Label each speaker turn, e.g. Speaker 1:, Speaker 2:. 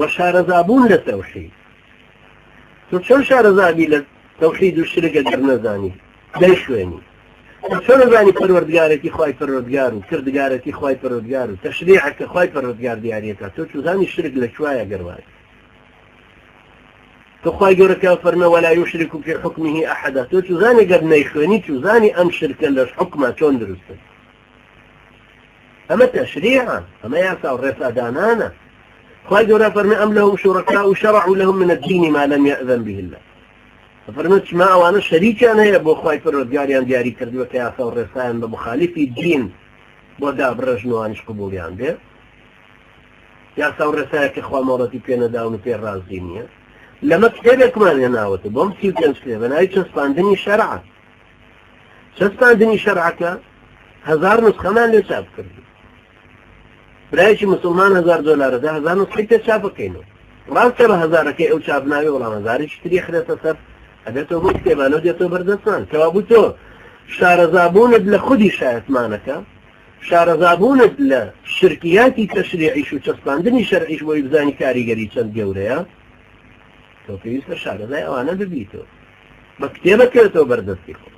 Speaker 1: وە شارەزابوون لە تەوحید. تۆ چۆن شارەزابی لە تەوحید و شرک ئەگەر نەزانی نەیخوێنی؟ تۆ چۆن ئەزانی پەروەردگارێتی خوای پەروەردگار و کردگارێتی خوای پەروەردگار و تەشریعە کە خوای پەروەردگار دیاریەکا؟ تۆ چوزانی شرک لە کوایە گەر وایە؟ تۆ خوای گەورە کە فەرمێ ولا یشرک فی حکمه احدا، تۆ چوزانی گەر نەیخوێنی چوزانی ئەم شرکە لە حکمە چۆن دروستە؟ ئەمە تەشریعە، ئەمە یاسا و ڕێسادانانە. خوای گەورە فەرمی ئەم لهم شرکاء شرعوا لهم من الدین ما لم یأذن به الله. فەرمی چما ئەوانە شەریکیان هەیە بۆ خوای پەروەردگاریان دیاری کردووە کە یاسا و ڕێسایان بە مخالفی دین بۆ دابڕێژن و ئەوانیش قبوڵیان بێ. یاسا و ڕێسایە کە خوا مۆڵەتی پێ نەداون و پێ ڕازی نییە. لەمە کتێبێکمان هێناوەتە بۆم 35 کتێبە ناوی چەسپاندنی شەرعە. چەسپاندنی شەرعەکە هەزار نوسخەمان لێ چاپ کردو. برایەکی مسلمان هەزار دۆلارە دا هەزار نوسخەی پێ چاپ بکەینەوە. ڕاستە بە هەزارەکەی ئەو چاپ ناوێ، بەڵام هەزارێکی تری خرێتە سەر ئەبێتەوە بۆ کتێبانە و دێتەوە بەردەستمان. کەوابوو تۆ شارەزابوونت لە خودی شایەتمانەکە، شارەزابوونت لە شرکیاتی تەشریعیش و چەسپاندنی شەرعیش بۆی بزانی کاریگەری چەند گەورەیە، تۆ پێویستە شارەزای ئەوانە ببیتەوە. بە کتێبە کەوێتەوە بەردەستی خۆ.